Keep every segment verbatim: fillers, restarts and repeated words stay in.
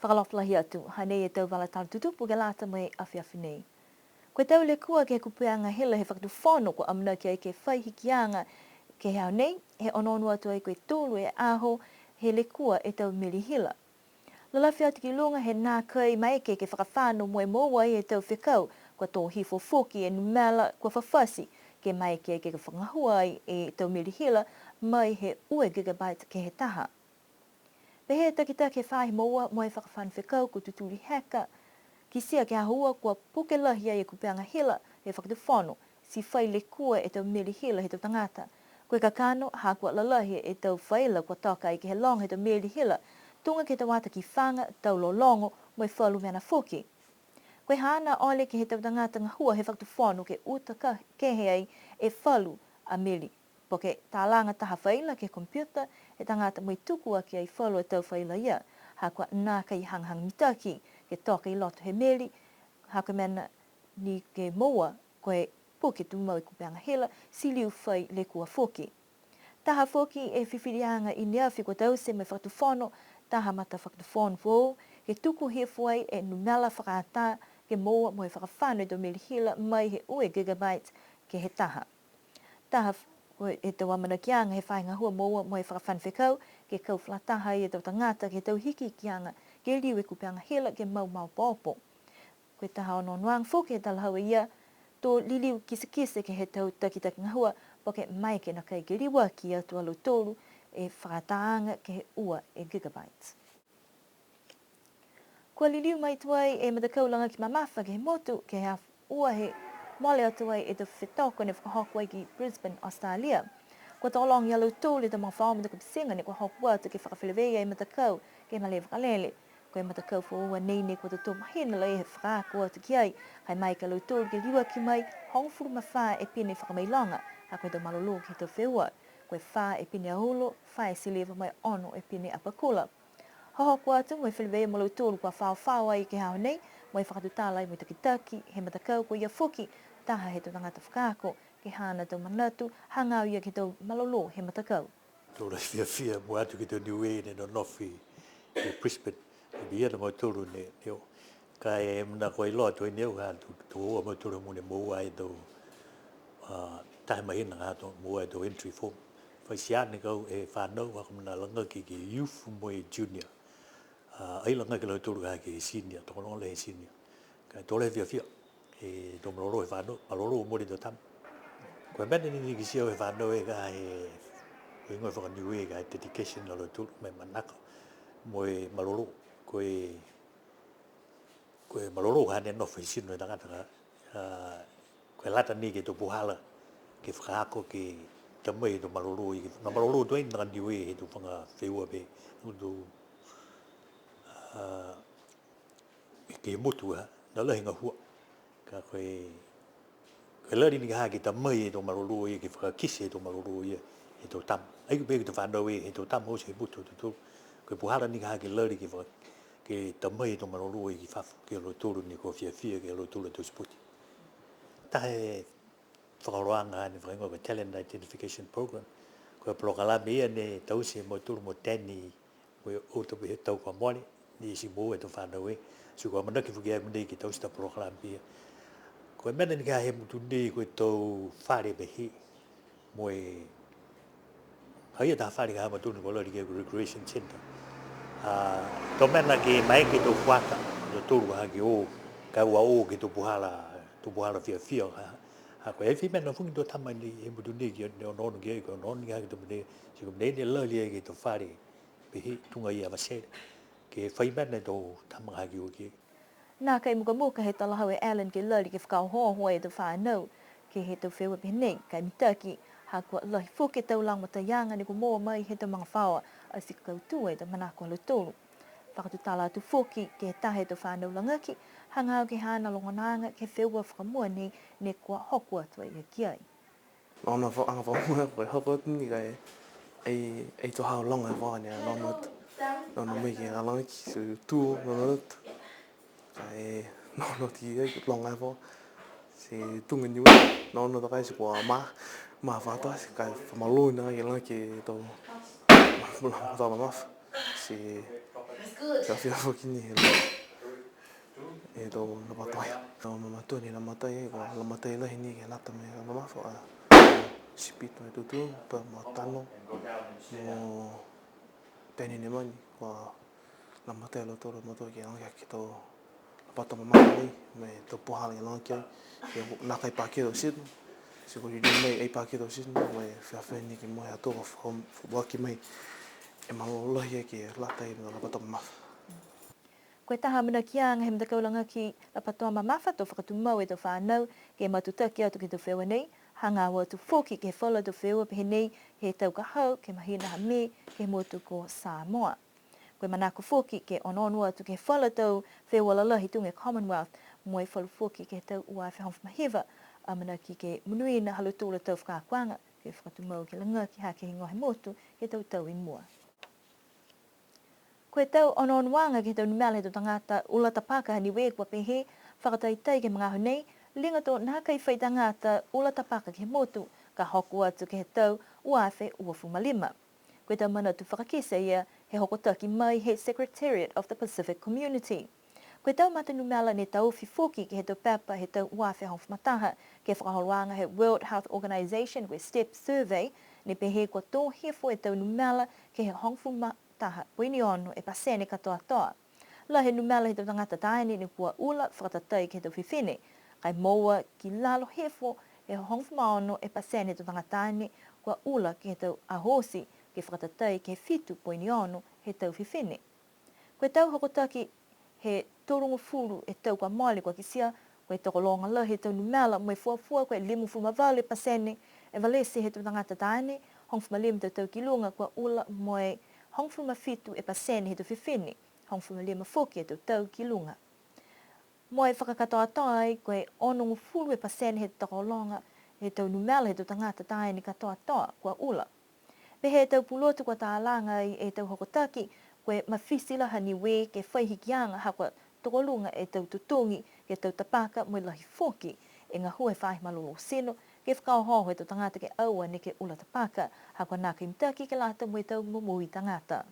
Fakaalofa lahi atu, hanei e tau vala tala tutupu ke lata mo e afiafi nei. Ko e tau lekua ke he kupuaga hila he Fakatufono kua amanaki ai ke fai hikiaga ke he aho nei, he onoono atu ai ko e tolu e aho he lekua e tau meli hila. Lalafi atu ki luga he nākai maeke ke fakafano mo e moua e tau fekau, kua tō hifo foki e numela kua fafati, ke maeke ke fakagahua ai e tau meli hila mai he ua gigabyte ke he taha. Pehē e takitaki he faahi moua mo e fakafano fekau ko Tutuli Heka, kitia ke he aho ua kua puke lahi ai e kupuaga hila he Fakatufono, ti fai lekua e tau meli hila he tau tagata. Ko e kakano, ha kua lalahi e tau faila kua toka ai ke he loga he tau meli hila, tuga ke he tau ata kifaga, tau lologo, mo e falu mena foki. Ko e haana ole ke he tau tagata gahua he Fakatufono ke uta ka-, kehe ai e falu a meli. Po ke talaga taha faila ke he computer he tagata mo e tuku aki ai falu a tau faila ia, ha kua nākai hagahaga mitaki ke toka i loto he meli, ha ko e mena ni ke moua, ko e puke tumau e kupuaga hila, ti liu fai lekua foki. Taha foki e fifiliaga i neafi kua taute mo e Fakatufono, taha matafakatufono foou, ke tuku hifo ai e numela fakaatā ke moua mo e fakafano e tau meli hila mai he ua gigabyte ke he taha. Taha f-, ko e tau amanakiaga he faahi gahua moua mo e fakafano fekau, ke kau fakalataha ai e tau tagata ke he tau hikihikiaga, ke liu e kupuaga hila ke mau maopoopo. Ko e taha onoonoaga foki he talahau e ia, to liliu kitekite ke he tau takitaki gahua, po ke maeke nākai ke liuaki atu a lautolu e fakaataaga ke he ua e gigabyte. Kua liliu mai tuai e matakau lagaki mamafa ke he motu, ke he aho ua he mole atu ai e tau fetoko ne fakahoko ai ki Brisbane, Australia. Kua tokologa ia lautolu e tau magafaoa mo e tau kapitiga ne kua hoko atu ke fakafeleveia e matakau ke he malē vakalele. Ko e matakau foou a nei ne kua totou mahina lahi he fakaako atu ki ai, ka e maeke a lautolu ke liuaki mai hogofulu ma fā e pine fakamailoga, ha ko e tau malolō ke he tau feua, ko e fā e pine aulo, fā e siliva mo e ono e pine apakula. Hohoko atu mo e feleveia mo lautolu kua faofao ai ke he aho nei, mo e fakatutala ai mo e takitaki he matakau, ko ia foki taha he tau tagata fakaako, ke he haana tau manatu, hagaao ia ke he tau malolō he matakau. Tau lahi fiafia mua atu ke he tau Niue ne nonofo i Brisbane, ko ia a mautolu ne, ne o. Ka e mena kua iloa atu ai ne au, ha, to, to o a mautolu mo ne moua e tau, a, taha mahina ka to moua e tau entry form. Fai ti ane kau e fanau, ha ko e mena lagaki ke youth mo e junior. A, ai lagaki a lautolu ka ke senior, tokologa he senior. Ka e tau lahi fiafia e tau malolō he fanau, malolō mo e tau tama. Ko e mena ni ne kitia he fanau e ka e, ko e higoa faka-Niue ka e dedication a lautolu, mo e manako, mo e malolō. Ko e, ko e malolō ka ne nofo he tino he tagata ka, a, ko e lata ni ke he tau puhala, ke fakaako ke ta mai e tau malolō, ke, na malolō tuai ni a Niue he tau faga feua pehē, tau, a, ke he motu ha, na lahi gahua. Ka ko e, ko e lali ni ka ha ke ta mai e tau malolō ia, ke fakakite e tau malolō ia he tau tama. Ai ko e pehē ke he tau fanau e, he tau tama oti he motu ha tautolu. Ko e puhala ni ka ha ke lali ke faka-, ke ta mai e tau malolō ia ki fafo, ki a lautolu ne kua fiafia, ki a lautolu a tau sipoti. Taha e fakaholoaga ne fakahigoa ko e Talent Identification Program. Ko e polokalame ia ne taute e mautolu mo Danny, ko e o tau pehē tau kua mole, ne ti moua e tau fanau e. Ti kua amanaki foki a ia mo e ke taute e polokalame ia. Ko e mena ni ka he motu nei ko e tau fale pehē. Mo e, ha i ai taha fale ka ha mautolu ne kua lali ke ko e recreation centre. A, to mena ke maeke e tau fuata, to tolu ha ke o, ka ua o ke he tau puhala, tau puhala fiafia, ha, ha ko e fai mena foki e tau tama nei he motu nei ke ne onoono ki ai, ko e onoono ke ha ke tau mena, ti ko e mena ne lali ai ke he tau fale, pehē tuga i Avatele, ke fai mena e tau tama ha ke o ki ai. Nākai mukamuka he talahau e Alan ke lali ke fakaohooho e tau fanau ke he tau feua pehē nei, ka e mitaki, ha kua lahi foki e tau lagomataiaga ne kua moua mai he tau magafaoa, ati kautū e tau manako ha lautolu. Fakatutala atu foki ke he taha he tau fanau lagaki, hagaao ke he haana logonaaga ke he feua fakamua nei, ne kua hoko atu a ia ki ai. Nona fo-, aga fakamua ko e hoko atu ni ka e, ai, ai to hau loga e vao ni a nona atu. Nona mai ke ga lagaki, so tu, nona atu. Ka e, nona atu ki ai, loga e vao. Se tuga Niue, nona atu ka e se kua ma, ma fata, se ka e famalou na ke lagaki e tau, ma, ma, ma, ma, ma, se Ka fia foki ni he la. E tau lapa toa. Tau mamatua ni lamatai, kua lamatai lahi ni ke lata mo e mamafa a. Sipito e tutu, pa mo tano. Mo teni ne mani, kua lamatai a lautolu a matua ke laga ke tau lapa toa mamafa nei, mo e tau puhala ke laga ke ai. Ke nākai pakito tino. Ti ko e lili mai ai pakito tino, mo e fiafia ni ke mo e atua kua fa-, fa-, foaki mai. E malolō lahi ke lata mo e lapa toa mamafa. Ko e taha amanakiaga he matakau lagaki lapa toa mamafa to fakatumau e tau fānau, ke matutaki atu ke he tau feua nei, hagaao atu foki ke he falu tau feua pehē nei he tau ka hau, ke he mahina ha Me, ke he motu ko Samoa. Ko e manako foki ke onoono atu ke he falu tau feua lalahi tuga e Commonwealth, mo e falu foki ke he tau ua afe hogofulu ma hiva, amanaki ke monuina ha lautolu a tau fakaakoaga, ke fakatumau ke lagaki hake he higoa he motu, ke he tau tau i mua. Ko e tau onoonoaga ke he tau numela he tau tagata ula tapaka ha Niue kua pehē, fakataitai ke he magaaho nei, liga to nākai fai tagata ula tapaka ke he motu, ka hoko atu ke he tau ua afe uafulu ma lima. Ko e tau manatu fakakite ia he hokotaki mai he Secretariat of the Pacific Community. Ko e tau mata numela ne taofi foki ke he tau pepa he tau ua afe hogofulu ma taha, ke he fakaholoaga he World Health Organization ko e STEP survey, ne pehē kua tō hifo e tau numela ke he hogofulu ma taha poini ono e pasene katoatoa. Lahi e numela he tau tagata taane ne kua ula fakatatai ke he tau fifine. Ka e moua ki lalo hifo he hogofulu ma ono e pasene he tau tagata taane kua ula ke he tau aho oti, ke fakatatai ke he fitu poini ono he tau fifine. Ko e tau hokotaki he tolugofulu e tau kua mole kua kitia, ko e tokologa lahi he tau numela mo e fuafua ko e limagofulu ma valu e pasene e valesi he tau tagata taane, hogofulu ma lima e tau tau ki luga kua ula mo e hogofulu ma fitu e pasene he tau fifine, hogofulu ma lima foki e tau tau ki luga. Mo e fakakatoatoa ai, ko e onogofulu e pasene he tokologa he tau numela he tau tagata taane katoatoa kua ula. Pehē e tau pulotu kua talaga ai e tau hokotaki, ko e mafiti lahi a Niue ke fai hikiaga ha kua tokoluga e tau totogi ke he tau tapaka mo e lahi foki e gahua he faahi malolō tino, ke fakaohooho e tau tagata ke aua neke ula tapaka, ha kua nākai mitaki ke lata mo e tau momoui tagata.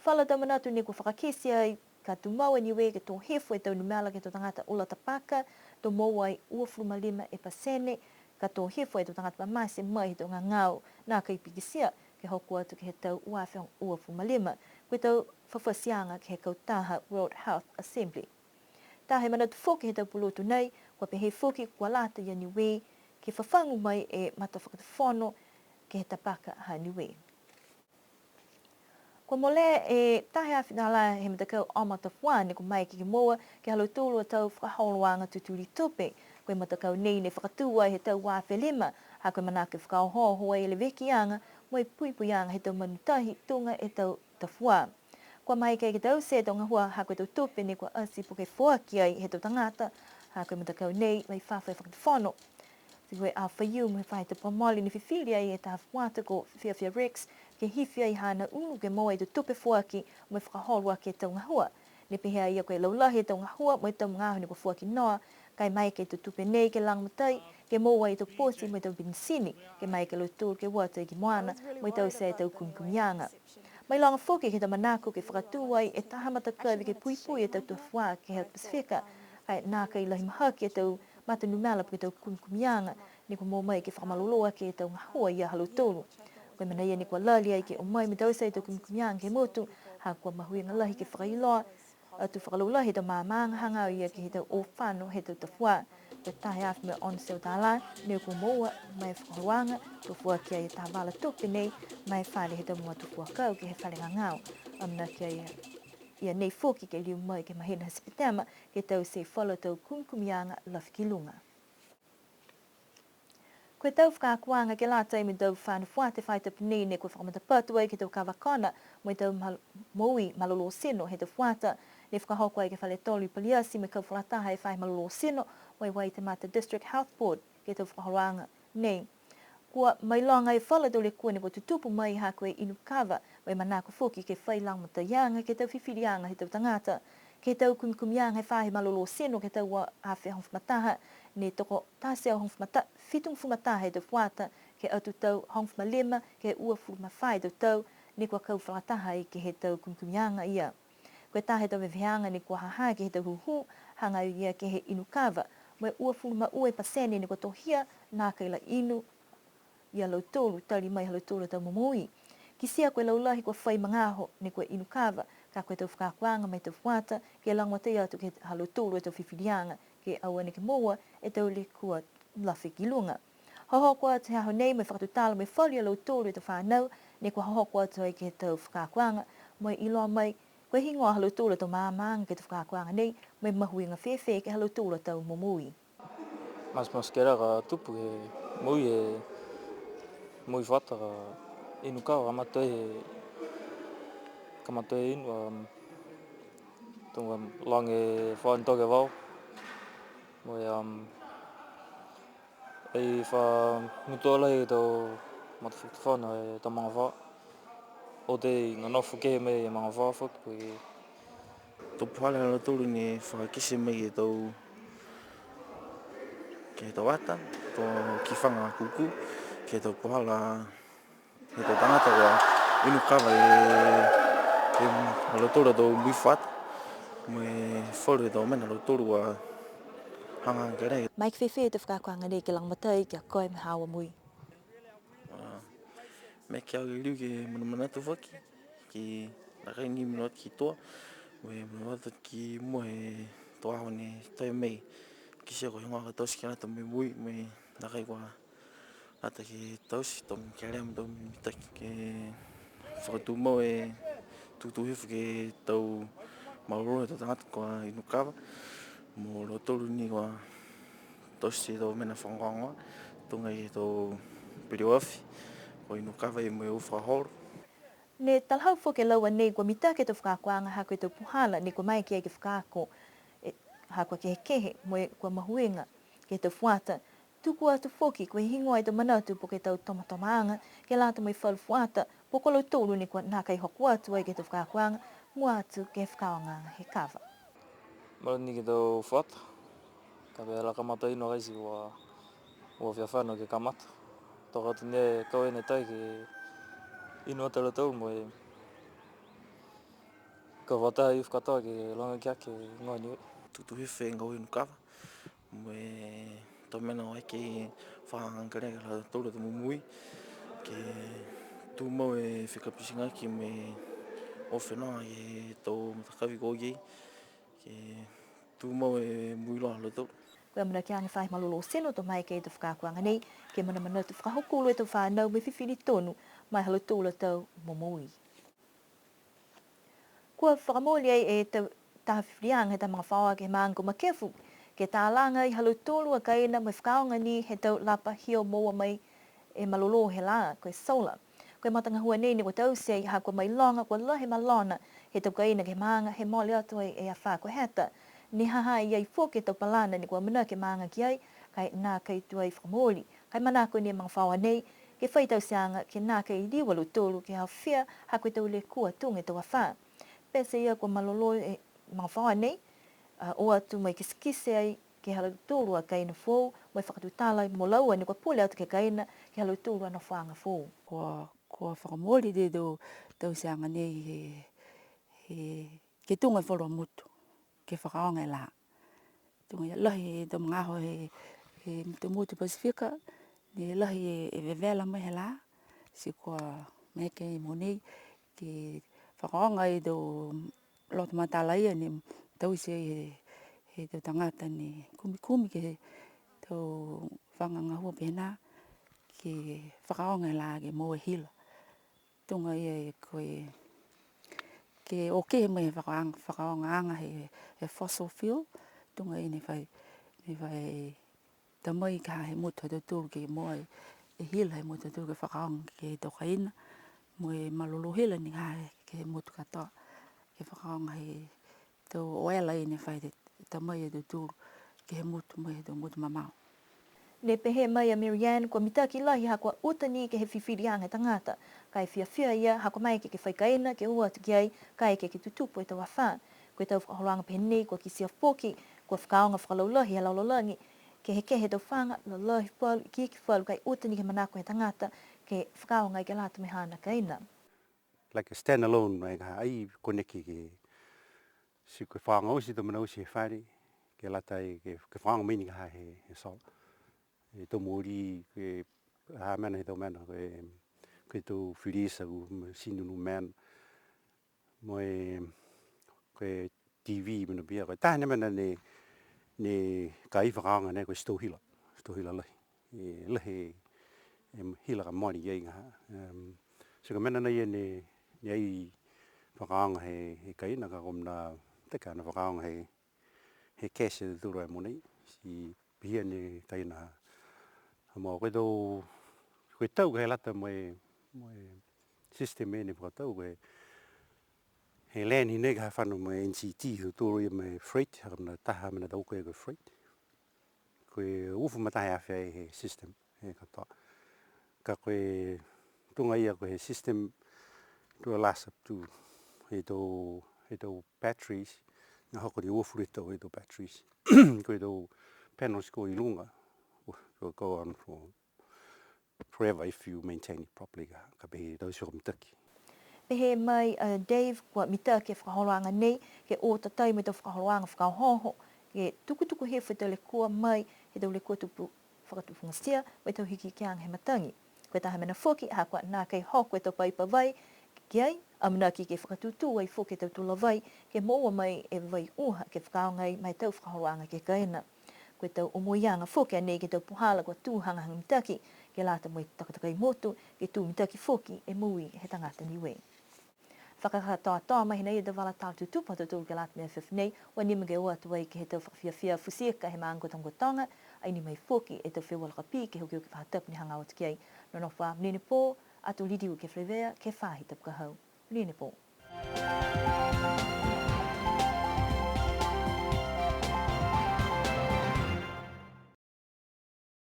Falu tau manatu ne kua fakakite ai, ka tumau a Niue ke tō hifo e tau numela ke he tau tagata ula tapaka, to moua ai uafulu ma lima e pasene, ka tō hifo e tau tagata mamate mai he tau gagao nākai pikitia, ke hoko atu ke he tau ua afe uafulu ma lima, ko e tau fafatiaga ke he kautaha World Health Assembly. Taha e manatu foki he tau pulotu nei, kua pehē foki kua lata ia Niue ke fafagu mai e matafakatufono ke he tapaka ha Niue. Kua molea e taha e afe tālā he matakau Oma Tafuā ne kua maeke ke moua ke he ha lautolu a tau fakaholoaga tutuli tupe. Ko e matakau nei ne fakatū ai he tau ua afe lima, ha ko e manako ke fakaohooho ai e levekiaga mo e puipuiaga he tau manu tahi tuga e tau tafuā. Kua maeke ke taute e tau gahua ha ko e tau tupe ne kua ati po ke foaki ai he tau tagata, ha ko e matakau nei mai fafo he fakatufono. Ti ko e Aho Faiumu he faahi tapu kua mole ne fifili ai e taha fuata ko Fiafia Rex, ke hifo ai haana ulu ke moua e tau tupe foaki mo e fakaholo aki e tau gahua. Ne pehē a ia ko e laulahi e tau gahua mo e tau magaaho ne kua foaki noa, ka e maeke e tau tupe nei ke lagomatai, ke moua e tau poti mo e tau penisini, ke maeke a lautolu ke o atu ki moana, mo e taute e tau kumikumiaga. Mailoga foki ke he tau manako ke fakatū ai e taha matakavi ke puipui e tau tafuā ke he Pasifika, ka e nākai lahi mahaki e tau mata numela po ke tau kumikumiaga, ne kua moua mai ke fakamalolō aki e tau gahua ia ha lautolu. Ko e mena ia ne kua lali ai ke o mai mo e taute e tau kumikumiaga ke he motu, ha kua mahuiga lahi ke fakailoa atu fakalaulahi e tau maamaaga hagaao ia ke he tau o fano he tau tafuā. Ko e taha e afe mo e ono e teau tālā ne kua moua mai e fakaholoaga, to foaki ai e taha vala tupe nei mai he fale he tau momoui tufuakau ke he fale gagao. Amanaki ai ia nei foki ke liu mai ke he mahina ha Sepetema, ke taute e falu tau kumikumiaga lafi ki luga. Ko e tau fakaakoaga ke lata mo e tau fānau fuata he faahi tapu nei ne kua fakamatapatu ai ke he tau kava kona mo e tau mal-, moui malolō tino he tau fuata, ne fakahoko ai ke he fale tolu i Paliati mo e kau fakalataha he faahi malolō tino mo e Waitematā District Health Board ke he tau fakaholoaga nei. Kua mailoga e falu tau lekua ne kua tutupu mai ha ko e inu kava, mo e manako foki ke fai lagomataiaga ke he tau fifiliaga he tau tagata. Ke he tau kumikumiaga he faahi malolō tino ke he tau ua afe hogofulu ma taha, ne tokotasi e afe hogofulu ma taha, fitugofulu ma taha e tau fuata, ke he atu tau hogofulu ma lima ke uafulu ma fā e tau tau, ne kua kau fakalataha ai ke he tau kumikumiaga ia. Ko e taha he tau veveheaga ne kua ha ha ke he tau hūhū, hagaao ia ke he inu kava, mo e uafulu ma ua e pasene ne kua tohia, nākai la inu ia lautolu, tali mai ha lautolu a tau momoui. Kitia ko e laulahi kua fai magaaho ne kua inu kava, ka ko e tau fakaakoaga ma e tau fuata, ke lagomatai atu ke he ha lautolu a tau fifiliaga, ke aua neke moua e tau lekua lafi ki luga. Hohoko atu he aho nei mo e fakatutala mo e falu ia lautolu e tau fānau, ne kua hohoko atu ai ke he tau fakaakoaga, mo e iloa mai, ko e heigoa ha lautolu a tau maamaaga ke he tau fakaakoaga nei, mo e mahuiga fēfē ke he ha lautolu a tau momoui. Mas, mas kere ka tupu ke moui e, moui fata ka inu ka, ka mate e, ka mate e inu, um, tunga lange fa toke vau. Mo e, um, e fa mutu lahi e tau matafakatufono e tau magafaoa. O te ga nofo ke mai e magafaoa foki, ko e tau puhala ha lautolu ne fakakite mai e tau, ke he tau ata, to kifaga kūkū, ke he tau puhala, he tau tagata kua inu kava e, e ha lautolu a tau moui fata, mo e falu he tau mena ha lautolu kua hagahaga kelea. Maeke fēfē e tau fakaakoaga nei ke lagomatai ki a koe mo e haau a moui? A, maeke au ke liu ke manamanatu foki, ke nākai ni mena ki tua, mo e manamanatu ki mua he tau aho ne toe mai, kitia ko e heigoa ka taute ke lata mo e moui, mo e nākai kua lata ke taute, to kelea mo to mitaki ke fakatumau e tutū hifo ke he tau malolō he tau tagata kua inu kava, mo lautolu ni kua taute e tau mena fakagoagoa, tuga e tau peleoafi, kua inu kava mo e ua fakaholo. Ne talahau foki e laua nei kua mitaki e tau fakaakoaga ha ko e tau puhala ne kua maeke ai ke fakaako, e, ha kua kehekehe mo e kua mahuiga ke he tau fuata. Tuku atu foki ko e heigoa e tau manatu po ke tau tomatomaaga ke lata mo e falu fuata, po ko lautolu ne kua nākai hoko atu ai ke he tau fakaakoaga, mua atu ke he fakaaogaaga he kava. Malani ke he tau fuata, ka pehē la kamata inu a kaisi ua, ua fia fano ke kamata. Toka atu ne kau e ne tai ke inu atu a lautolu mo e kau vata i ufu katoa ke loga ki a ke goa ni. Tutū hifo e gahua inu kava. Mo e tau mena o ai ke fakaaoga kelea ke he ha lautolu a tau momoui, ke tumau e fekapitiga ke mo e o fenoga ke he tau matakavi ko ia, ke tumau e moui loa ha lautolu. Ko e amanaki age he faahi malolō tino to maeke e tau fakaakoaga nei, ke manamanatu fakahokulo e tau fanau mo e fifili tonu ma e ha lautolu a tau momoui. Kua fakamooli ai e tau taha fifiliaga he tau magafaoa ke he maaga ko Makefu, ke talaga ai ha lautolu a kaina mo e fakaaoga ni he tau lapa hio moua mai e malolō he lā, ko e solar. Ko e matagahua nei ne kua taute ai ha kua mailoga kua lahi e malona he tau kaina ke he maaga he mole atu ai e afā ko Heta. Ne ha ha i ai foki e tau palana ne kua amanaki e maaga ki ai, ka e nākai tuai fakamooli. Ka e manako ni e magafaoa nei ke fai tauteaga ke nākai liu a lautolu ke aofia ha ko e tau lekua tuga e tau afā. Pete ia kua malolō e magafaoa nei, a, o atu mo e kitekite ai ke he ha lautolu a kaina foou, mo e fakatutala mo laua ne kua pule atu ke he kaina ke he ha lautolu a nofoaga foou. Kua, kua fakamooli e tau tauteaga nei he, he, ke tuga e falu a motu ke fakaaoga e lā. Tuga ia lahi e tau magaaho he, he tau motu Pasifika, ne lahi e, e vevela mai he lā, ti kua maeke mogonei ke fakaaoga e tau loto matala ia ne taute ai he, he tau tagata ne kumikumi ke he tau faga gahua pehē nā, ke fakaaoga e lā ke moua e hila. Tuga ia e ko e, ke o kehe mai he fakaaoga, fakaaogaaga he, he fossil fuel, tuga ia ne fai, ne fai ta mai ka he motu ha tautolu ke moua e hila he motu ha tautolu ke fakaaoga ke he tau kaina, mo e malolō hila ne ha he, ke he motu katoa, ke fakaaoga he tau oela ia ne fai ta mai e tautolu ke he motu, mai he tau motu mamao. Ne pehē mai a Mary Ann, kua mitaki lahi ha kua uta ni ke he fifiliaga he tagata, ka e fiafia a ia ha kua maeke ke fai kaina ke o atu ki ai, kaeke ke tutupu e tau afā. Ko e tau fakaholoaga pehē nei kua kitia foki, kua fakaaoga fakalaulahi he lalolagi, kehekehe e tau faga, lalahi falu, ikiiki falu, ka e uta ni ke he manako he tagata ke fakaaoga ai ke lata mo e haana kaina. Like a standalone, like, ai koneki ke, Ti ko e fakaaoga oti e tau mena oti he fale, ke lata ai ke, ke fakaaoga mai ni ka ha he, he solar. E tau molī, ke ha mena he tau mena, ko e, ko e tau freezer, ko e masini nunu mena. Mo e, ko e T V mena pihia, ko e taha ni mena ne, ne kai fakaaoga nei ko e stove hila, stove hila lahi. E lahi e hila ka mole ai ka ha. Em, so ko e mena nei ne, ne ai fakaaoga he, he kaina ka ko e mena teka ne fakaaoga he, he cash e tūtū e mogonei, ti pihia ni kaina ha. Ha mo ko e tau, ko e tau ka he lata mo e, mo e system e ne fakatau ko e, he land nei ka ha fano mo e N C T, tūtū ia mo e freight, ha ko e mena taha mena tau ko e, ko e freight. Ko e uafulu ma taha e afe ai he system, he katoa. Ka ko e tuga ia ko e system, to last up to, he tau, he tau batteries, ne hoko ni uafulu e tau, he tau batteries. Ko e tau panels ko i luga, will go on for forever if you maintain it properly, ka, ka pehē tau ti ko e mitaki. Pehē mai a Dave, kua mitaki e fakaholoaga nei, ke o tatai mo e tau fakaholoaga fakaohooho, ke tukutuku hifo e tau lekua mai, he tau lekua tupu fakatufugatia, mo e tau hikihikiaga he matagi. Ko e taha mena foki, ha kua nākai hoko e tau paipa vai ki ai, amanaki ke fakatūtū ai foki e tau tula vai, ke moua mai e vai uha, ke fakaaoga ai ma e tau fakaholoaga ke he kaina. Ko e tau omoiaga foki a nei ke he tau puhala kua tū hagahaga mitaki, ke lata mo e takatakai motu, ke tū mitaki foki e moui he tagata Niue. Fakakatoatoa mai hinei e tau vala tala tutupu ha tautolu ke lata mo e afiafi nei, kua nimo ke o atu ai ke he tau fakafiafia futi ika he maaga ko Tamakautoga, ai nimo ai foki e tau feua lakapī ke he okioki faahi tapu ne hagaao atu ki ai. Nonofo ā, monuina e pō, ato liliu ke feleveia, ke he faahi tapu ka hau. Monuina e pō.